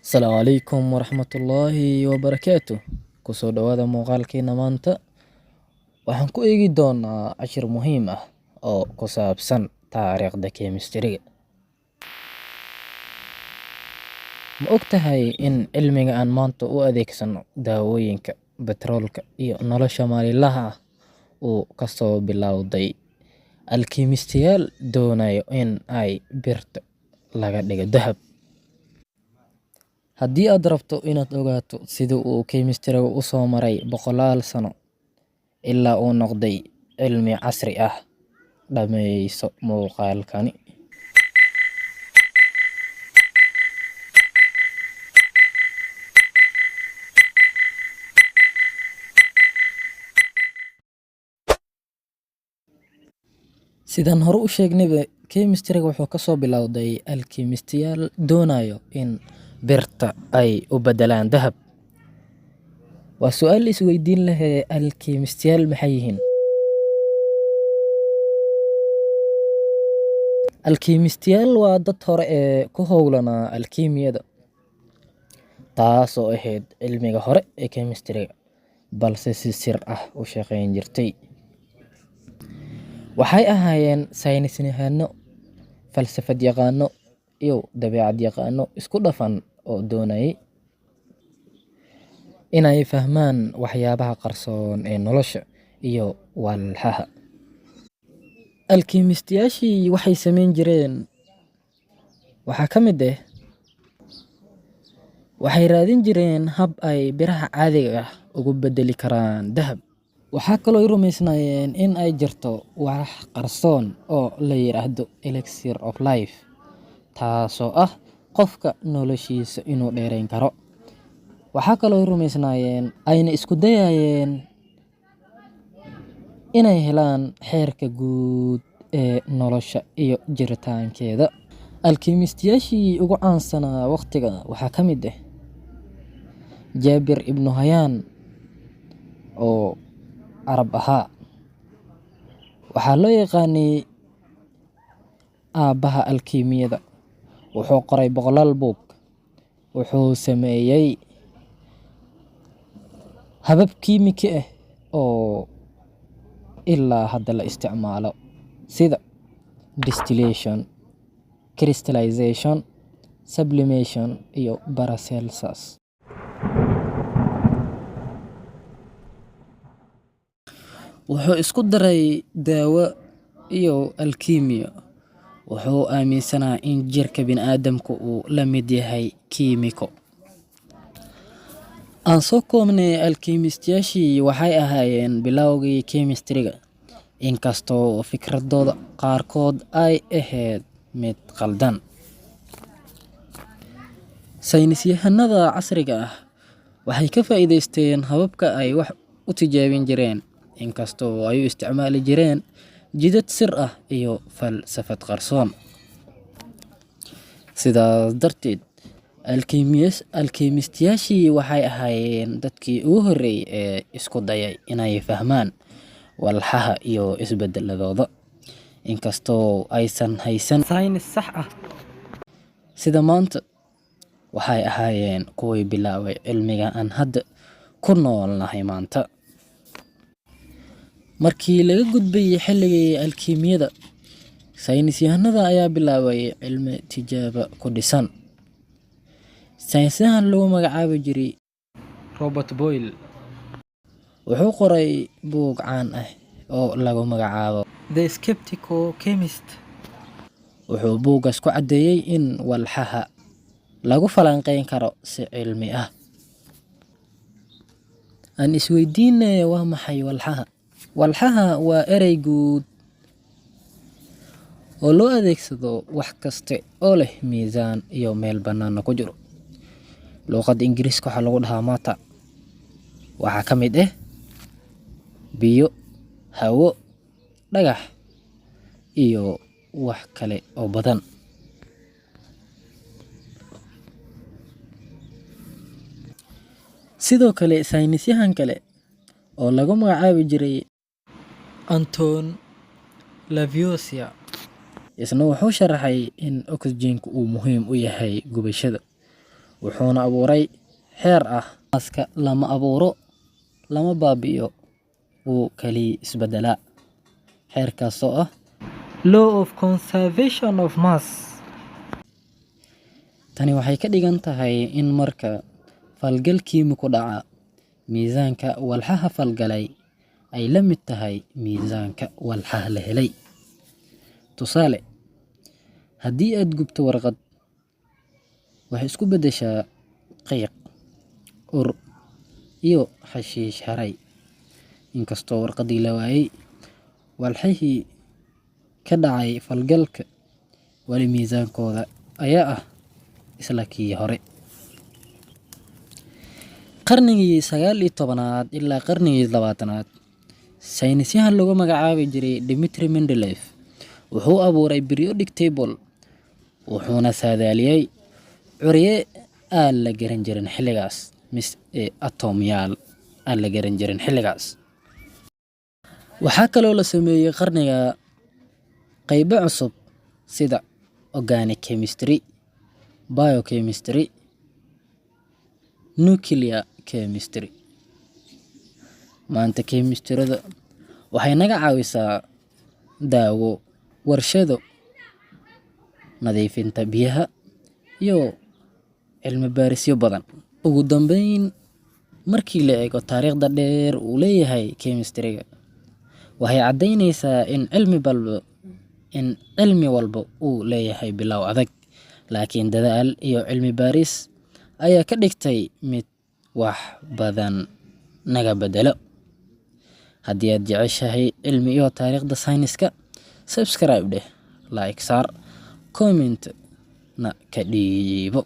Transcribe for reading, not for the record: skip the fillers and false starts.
Asalaamu calaykum waraxmatullaahi wabarakaatuh. Kusoo dhawaada muuqaalkeena maanta. Waxaan ku eegi doonaa cashir muhiim ah oo ku saabsan taariikhda chemistry-ga. Ma ogtahay in cilmiga aan maanta u adeegsano daawooyinka, batroolka, iyo nolosha maalinlaha ah uu kasoo bilowday alkiimistayaal doonayo in ay birta laga dhigo dahab? Haddii aad rabto inaad ogaato sida uu chemistry-gu u soo maray boqolaal sano ilaa uu noqday cilmi casri ah, dhammayso muuqaalkani. Sidaan hore u sheegnayba, chemistry-ga wuxuu kasoo bilowday alkiimistayaal doonayo in birta ay u bedelaan dahab. Waa su'aal la isweydiin lahee, alkiimistayaal maxay yihiin? Alkiimistayaal waa dad hore ee ku howlanaa alkiimiyada, taasoo ahayd cilmiga hore ee chemistry-ga, balse si sir ah u shaqayn jirtay. Waxay ahaayeen saynisyahano, falsafad yaqaano, iyo dabeecad yaqaano isku dhafan oo doonayay inay fahmaan waxyaabaha qarsoon ee nolosha iyo walxaha. Alkiimistayaashii waxay samayn jireen waxaa ka mid ah: waxay raadin jireen hab ay biraha caadiga ah ugu bedeli karaan dahab. Waxaa kaloo ay rumaysnaayeen in ay jirto wax qarsoon oo la yiraahdo elixir of life, taasoo ah qofka noloshiisa inuu dheereyn karo. Waxaa kaloo ay rumaysnaayeen ayna isku dayayeen inay helaan xeerka guud ee nolosha iyo jiritaankeeda. Alkiimistayaashii ugu caansanaa waqtiga waxaa ka mid ah Jaabir ibnu Hayaan oo Carab ahaa. Waxaa loo yaqaanay aabbaha alkiimiyada. Wuxuu qoray boqolaal buug. Wuxuu sameeyay habab kiimiki ah oo ilaa hadda la isticmaalo, sida distillation, crystallization, sublimation iyo Paracelsus. Wuxuu isku daray daawo iyo alkiimiyo. Wuxuu aaminsanaa in jirka bini'aadamku uu la mid yahay kiimiko. Aan soo koobnay, alkiimistayaashii waxay ahaayeen bilowgii chemistry-ga, inkastoo fikradooda qaarkood ay ahayd mid qaldan. Saynisyahanada casriga ah waxay ka faa'iidaysteen hababka ay wax u tijaabin jireen, inkastoo ay u isticmaali jireen jidad sir ah iyo falsafad qarsoon. Sidaas darteed, alkiimistayaashii waxay ahaayeen dadkii ugu horreeyay ee isku dayay inay fahmaan walxaha iyo isbeddeladooda, inkastoo aysan haysan saynis sax ah sida maanta. Waxay ahaayeen kuwii bilaabay cilmiga aan hadda ku noolnahay maanta. Markii laga gudbay xilligii alkiimiyada, saynisyahanada ayaa bilaabay cilmi tijaabo ku dhisan. Saynisyahan lagu magacaabi jiray Robert Boyle wuxuu qoray buug caan ah oo lagu magacaabo The Sceptical Chemist. Wuxuu buuggaas ku caddeeyay in walxaha lagu falanqeyn karo si cilmi ah. Aan isweydiinay, waa maxay walxaha? Walxaha waa erey guud oo loo adeegsado wax kasta oo leh miisaan iyo meel bannaanna ku jiro. Luqadda Ingiriiska waxaa lagu dhahaa matter. Waxaa ka mid ah biyo, hawo, dhagax iyo wax kale oo badan. Sidoo kale, saynisyahan kale oo lagu magacaabi jiray Anton Lavoisier isna wuxuu sharaxay in oxygen-ku uu muhiim u yahay gubashada. Wuxuuna abuuray xeer ah: mass-ka lama abuuro, lama baabi'iyo, wuu kaliya isbedelaa. Xeerkaas oo ah Law of Conservation of Mass. Tani waxay ka dhigan tahay in marka falgal kiimiko dhaca, miisaanka walxaha falgalay ay la mid tahay miisaanka walxaha la helay. Tusaale, haddii aad gubto warqad, waxay isku beddeshaa qiiq, ur, iyo xashiish haray. Inkastoo warqaddii la waayay, walxihii ka dhacay falgalka wali miisaankooda ayaa ah isla kii hore. Qarnigii 19aad ilaa qarnigii 20aad, saynisyahan lagu magacaabi jiray Dmitri Mendeleev wuxuu abuuray periodic table, wuxuuna saadaaliyay curiye aan la garan jirin xilligaas, mise atomyaal aan la garan jirin xilligaas. Waxaa kaloo la sameeyay qarniga qaybo cusub sida organic chemistry, biochemistry, nuclear chemistry. Maanta chemistry-da waxay naga caawisaa daawo, warshado, nadiifinta biyaha iyo cilmi baarisyo badan. Ugu dambeyn, markii la eego taariikhda dheer uu leeyahay chemistry-ga, waxay caddaynaysaa in cilmi walba uu leeyahay bilow adag, laakiin dadaal iyo cilmi baaris ayaa ka dhigtay mid wax badan naga beddelo. Haddii aad jeceshahay cilmi iyo taariikhda sayniska, subscribe dheh, like saar, comment na ka dhiibo.